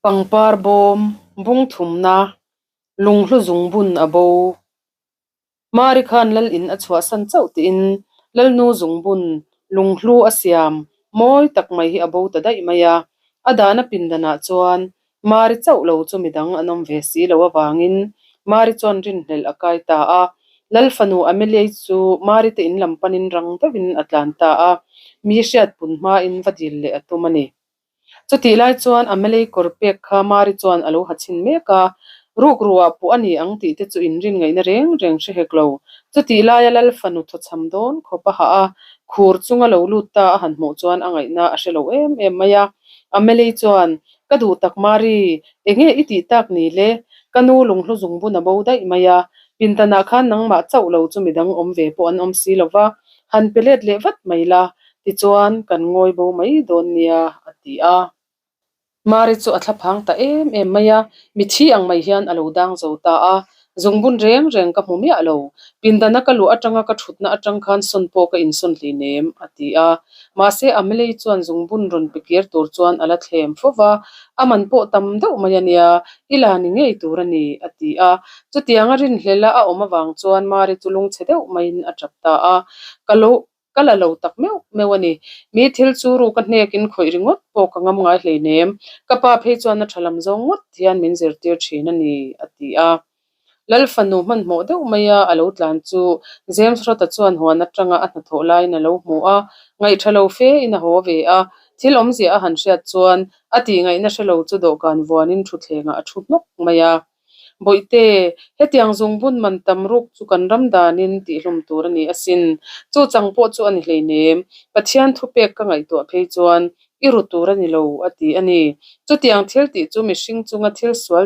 Pangpar bawm bung thumna lunghlu zungbun a bo. Mari khan lal in a chhuahsan chauh tiin Lalnu zungbun lunghlu a siam mawi tak mai hi a bo ta daih mai a. A dahna pindanah chuan Mari chauh lo chu midang an awm ve si lo avangin Mari chuan rinhlelh a kai ta a. Lal fanu Amelia-i chu Mari te in lam panin rang deuhin a tlan ta a, mi hriatpun hmain va dil leh a tum a ni. Chutih lai chuan Amelei kawr pek kha Mari chuan a lo ha chhin mek a, rukruah puh a ni ang tih te chu inrin ngaihna reng reng hre hek lo. Chutih laia Lal fanu thawchham dawn khawp a hah a, khur chunga lo lut ta a han hmuh chuan a ngaihna a hre lo em em mai a. Amelei chuan, Ka duh tak Mari, enge i tih tak ni le? Ka nu lunghlu zungbun a bo daih mai a, pindanah khan nangmah chauh lo chu midang awm ve pawh an awm si lo va, han pe let leh vat mai la, Tichuan, kan ngawi bo mai dawn nia, a ti a. Mari chu a thlaphang ta em em mai a, mithi ang mai hian a lo dang zo ta a. Zungbun reng reng ka hmu miah lo. Pindana ka luh atanga ka thutna atang khan sawn pawh ka insawn hleinem, a ti a. Mahse, Amelei chuan zungbun rawn pe kir tur chuan a la thlem fo va, a man pawh tam deuh mai a nia, i la ni ngei tur a ni, a ti a. Chutianga rinhlela a awm avang chuan Mari chu lungchhe deuh maiin a tap ta a. Ka lo Ka la lo tak meuh meuh a ni. Mi thil chu ru ka hnekin khawih ringawt pawh ka ngam ngai hleinem. Ka pa phei chuan a tha lam zawng ngawt hian min zirtir thin a ni, a ti a. Lal fanu hmanhmawh deuh maia a lo tlan chu James Rota chuan huan atanga a hnathawh laiin a lo hmu a, ngaihtha lo fe in a haw ve a. Thil awmzia a han hriat chuan a tihngaihna hre lo chu dawhkan vuanin thutthlengah a thu hnawk mai a. Bawihte, hetiang zungbun man tam ruk chu kan ram danin tihhlum tur a ni asin. Chu chang pawh chu a ni hleinem. Pathian thupek ka ngaihtuah phei chuan i ru tur a ni lo, a ti a ni. Chutiang thil tih chu mihring chunga thil sual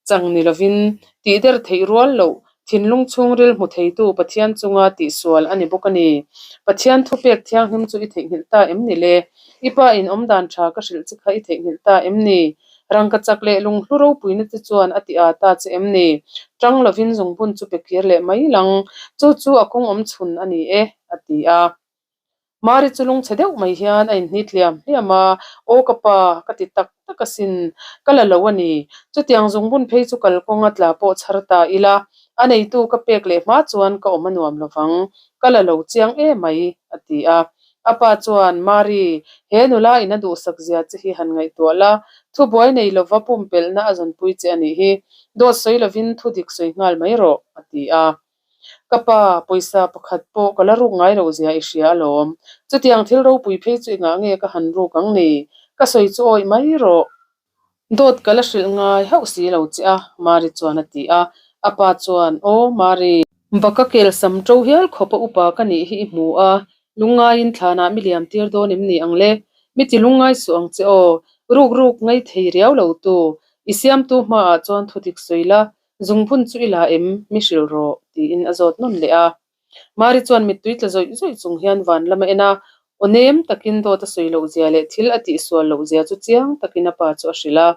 chang ni lovin tih der theih rual loh Thinlung chhungril hmu theitu Pathian chunga tihsual a ni bawk a ni. Pathian thupek thianghlim chu i theihnghilh ta em ni le? I pa in awmdan tha ka hrilh che kha i theihnghilh ta em ni? Rangka chak leh lunghlu ropuina te chuan a ti aa ta che em ni? Tang lovin zungbun chu pe kir leh mai lang, chu chu a kawng awm chhun a ni e, a ti a. Mari chu lungchhe deuh mai hian a inhnit hliam hliam a, Aw ka pa, ka ti tak tak asin, ka la lo a ni. Chutiang zungbun phei chu kalkawnga tla pawh chhar ta ila, a neitu ka pek leh hma chuan ka awm a nuam lo vang, ka la lo chiang e mai, a ti a. A pa chuan, Mari, he nula in a duhsak zia che hi han ngaihtuah la, thubuai nei lova pumpelhna a zawnpui che a nih hi, dawt sawi lovin thudik sawi nghal mai rawh, a ti a. Ka pa, pawisa pakhat pawh ka la ruk ngai loh zia i hria alawm. Chutiang thil ropui phei chu engah nge ka han ruk ang ni? Ka sawi chu awih mai rawh. Dawt ka la hrilh ngai hauh si lo che a, Mari chuan a ti a. A pa chuan, Aw, Mari. Baka kel sam to hial khawp a upa ka nih hi i hmu a, lungngaiin thlanah mi liam tir dawn em ni ang le? Mi ti lungngai suh ang che aw. Ruk ruk ngai thei riau lo tu. I siamtu hmaah chuan thudik sawi la, Zungbun chu i la em? Mi hrilh rawh, tiin a zawt nawn leh a. Mari chuan mittui tla zawih zawih chung hian van lam a en a, aw nem takin dawt a sawi loh zia leh thil a tihsual loh zia chu chiang takin a pa chu a hrilh a.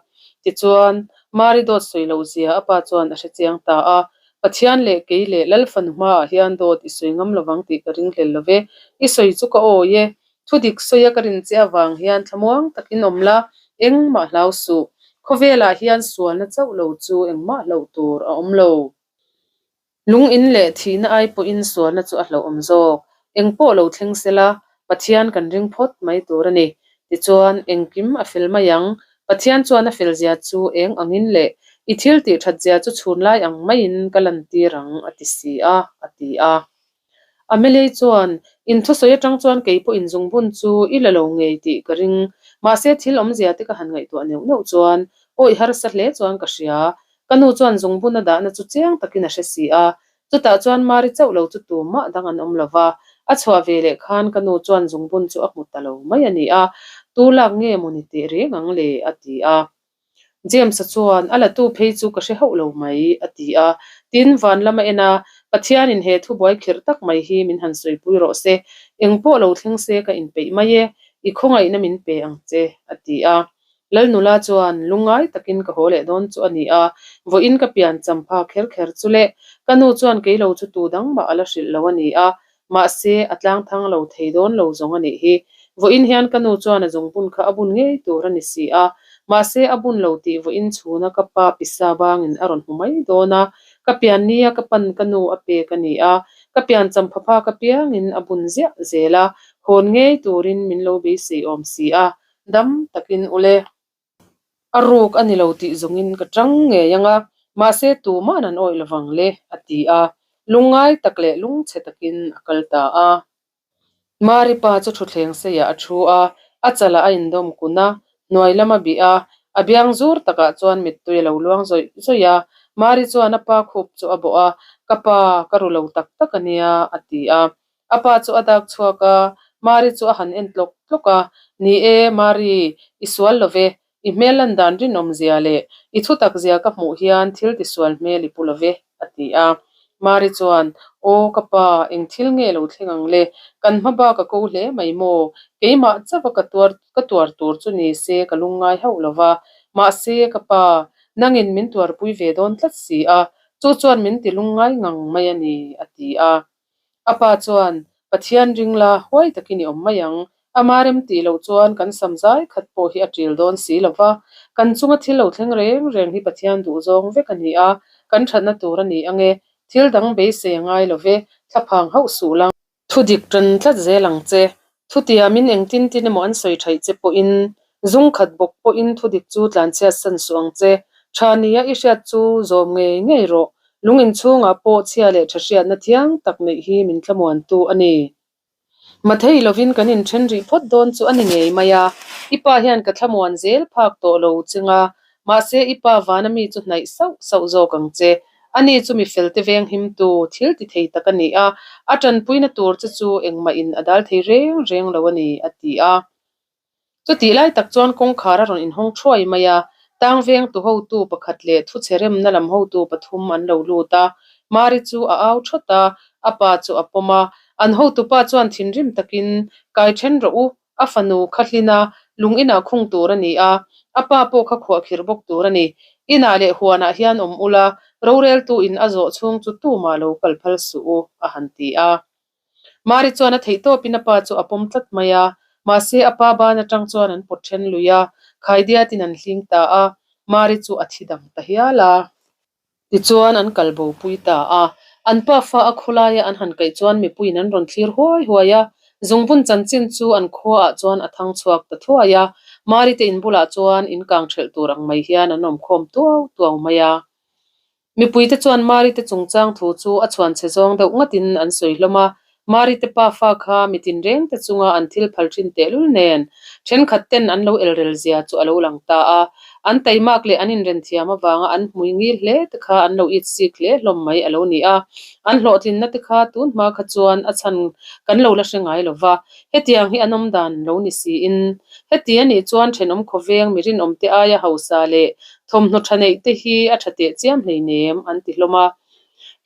Tichuan, Mari dawt sawi loh zia a pa chuan a hre chiang ta a, Pathian leh kei leh Lal fanu hmaah hian dawt i sawi ngam lovang tih ka ringhlel lo ve, i sawi chu ka awi e, Thu dik sawi a ka rin che avang hian thlamuang takin awm la, engmah hlau suh. Khawvelah hian sualna chauh lo chu engmah hlauh tur a awm lo. Lung in leh thihna ai pawhin sualna chu a hlauhawm zawk. Eng pawh lo thleng se la, Pathian kan ring phawt mai tur a ni. Tichuan, engkim a fel mai ang. Pathian chuan a fel zia chu eng angin leh i thil tih that zia chu chhun lai ang maiin ka lantir ang a ti si a, a ti a. Amelei chuan, In thusawi atang chuan kei pawh inzungbun chu i la lo ngei tih ka ring. Mahse thil awmzia te ka han ngaihtuah neuh neuh chuan awih harsa hle chuan ka hria. Ka nu chuan zungbun a dahna chu chiang takin a hre si a. Chutah chuan Mari chauh lo chu tumah dang an awm lo va. A chhuah ve leh khan ka nu chuan zungbun chu a hmu ta lo mai a ni a. Tu lak nge maw ni teh reng ang le? a ti a. James-a chuan, A latu phei chu ka hre hauh lo mai, a ti a. Tin, van lam a en a, Pathianin he thubuai khirh tak mai hi min han sawipui rawh se. Eng pawh lo thleng se ka inpeih mai e, i khawngaihna min pe ang che, a ti a. Lalnula chuan, Lungngai takin ka haw leh dawn chu a ni a, vawiin ka pian champha kher kher chu le, ka nu chuan kei lo chu tu dang mah a la hrilh lo a ni a, Mahse, a tlang thang lo thei dawn lo zawng a nih hi. Vawiin hian ka nu chuan a zungbun kha a bun ngei tur a ni si a. Mahse, a bun lo tih vawiin chhuna ka pa pisa bangin a rawn hmu mai dawn a. Ka pian nia ka pan ka nu a pek a ni a, ka pian champha phak apiangin a bun ziah zel a, hawn ngei turin min lo beisei awm si a, dam takin ule. A ruk a ni lo tih zawngin ka tang ngei ang a, mahse tuma'n an awih lovang le, a ti a, lungngai tak leh lungchhe takin a kal ta a. Mari pa chu thutthleng seiah a thu a, a chalah a indawm kun a, hnuai lam a bih a, a biang zur takah chuan mittui a lo luang zawih zawih a. Mari chuan a pa khup chu a bawh a, Ka pa, ka ru lo tak tak a nia, a ti a. A pa chu a dak chhuak a, Mari chu a han en tlawk tlawk a, Ni e, Mari, i sual lo ve, i hmel lan dan rinawm zia leh i thutak zia ka hmuh hian thil tisual hmel i pu lo ve, a ti a. Mari chuan, Aw ka pa, eng thil nge lo thleng ang le? Kan hma bak a ko hle mai maw? Keimah chauh a ka tuar ka tuar tur chu ni se ka lungngai hauh lo va. Mahse, ka pa, nangin min tuarpui ve dawn tlat si a, chu chuan min ti lungngai ngang mai a ni, a ti a. A pa chuan, Pathian ring la, huai takin i awm mai ang. Ama rem tih loh chuan kan sam zai khat pawh hi a ṭil dawn si lo va, kan chunga thil lo thleng reng reng hi Pathian duh zawng vek a ni a, kan ṭhatna tur a ni ang e. Thil dang beisei a ngai lo ve, thlaphang hauh suh lang. Thu dik ṭan tlat zel ang che. Thutiamin engtin tin emaw an sawi ṭhaih che pawhin, zung khat bawk pawhin thu dik chu tlanchhiat san suh ang che. Ṭha nia i hriat chu zawm ngei ngei rawh. Lung inchhungah pawh chhia leh ṭha hriatna thiang tak neih hi min thlamuantu a ni. Mathei lovin kan inṭhen rih phawt dawn chu a ni ngei mai a, i pa hian ka thlamuan zel phak tawh lo ching a, mahse i pa vana mi chu hnaih sauh sauh zawk ang che. Ani chu mi felte veng himtu thil ti thei tak a ni a, a ṭanpuina tur che chu engmah in a dal thei reng reng lo a ni, a ti a. Chutih lai tak chuan kawngkhar a rawn inhawng thuai mai a, tang vengtu hotu pakhat leh thuchhe remna lam hotu pathum an lo lut a. Mari chu a au thawt a, a pa chu a pawm a. An hotupa chuan thinrim takin, Kai then rawh u, a fanu kha hlin a, lung inah khung tur a ni a, a pa pawh kha khuahkhirh bawk tur a ni. Inah leh huanah hian awm ula, roreltu in a zawh chhung chu tumah lo kal phal suh u, a han ti a. Mari chuan a theih tawpin a pa chu a pawm tlat mai a, mahse a pa ban atang chuan an pawt then lui a, khaidiatin an hling ta a, Mari chu a thi dang ta hial a. Tichuan an kal bo pui ta a, an pa fa a khawlaia an han kaih chuan mipuiin an rawn thlir huai huai a, zungbun chanchin chu an khuaah chuan a thang chhuak ta thuai a, Mari te in bulah chuan in kang ṭhelh tur ang mai hian an awm khawm tuau tuau mai a. Mipuite chuan Mari te chungchang thu chu a chhuan chhe zawng deuh ngatin an sawi hlawm a, Mari te pa fa kha mi tinreng te chunga an thil phal thin tehlul nen thenkhat ten an lo elrel zia chu a lo lang ta a, an taimak leh an inren thiam avanga an hmui ngil hle te kha an lo it sik hle hlawm mai a lo ni a, an hlawhtlinna te kha tun hma kha chuan a chhan kan lo la hre ngai lo va, hetiang hi an awm dan lo ni siin heti a nih chuan thenawm khawveng mi rinawmte aia hausa leh Thawmhnaw tha neih te hi a tha teh chiam hleinem an ti hlawm a.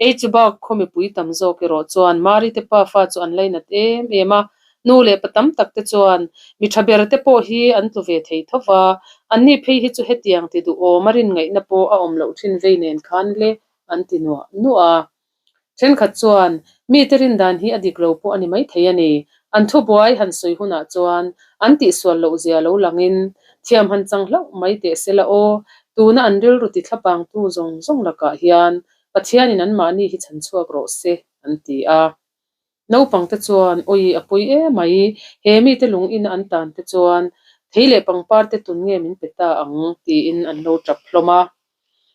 Ei chu bak khaw mipui tam zawk erawh chuan Mari te pafa chu an lainat em em a, nu leh pa tam tak te chuan mi tha ber te pawh hi an tlu ve thei tho va, anni phei hi chu hetiang ti duhawm a rin ngaihna pawh a awm loh thin vei nen khan le an ti nuah nuah a. Thenkhat chuan, Mite rin dan hi a dik lo pawh a ni maithei a ni. An thubuai han sawi hunah chuan an tihsual loh zia lo langin thiam han chang hlauh mai teh se la aw, tuna an rilru ti thlapangtu zawng zawng lakah hian Pathianin anmahni hi chhan chhuak rawh se, an ti a. Naupangte chuan, Awi, a pawi emai, he mite lung ina an tan te chuan thei leh pangpar te tun nge min pe ta ang? tiin an lo tap hlawm a.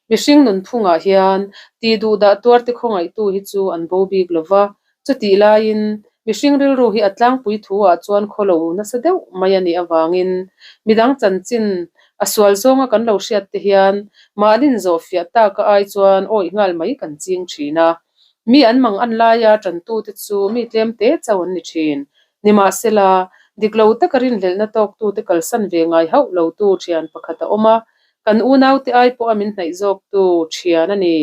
Mihring nunphungah hian tih duh dah tuar te khawngaihtu hi chu an bo bik lo va, chutih laiin mihring rilru hi a tlangpui thu-ah chuan khaw lo nasa deuh mai a nih avangin midang chanchin a sual zawnga kan lo hriat te hian mahnin zawhfiah taka ai chuan awih nghal mai kan ching thin a. Mi an mang an laia tantute chu mi tlem te chauh an ni thin. Nimahsela, dik lo taka rinhlelhna tawktute kalsan ve ngai hauh lotu thian pakhat a awm a, kan unaute ai pawha min hnaih zawktu thian a ni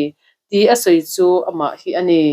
tih a sawi chu amah hi a ni.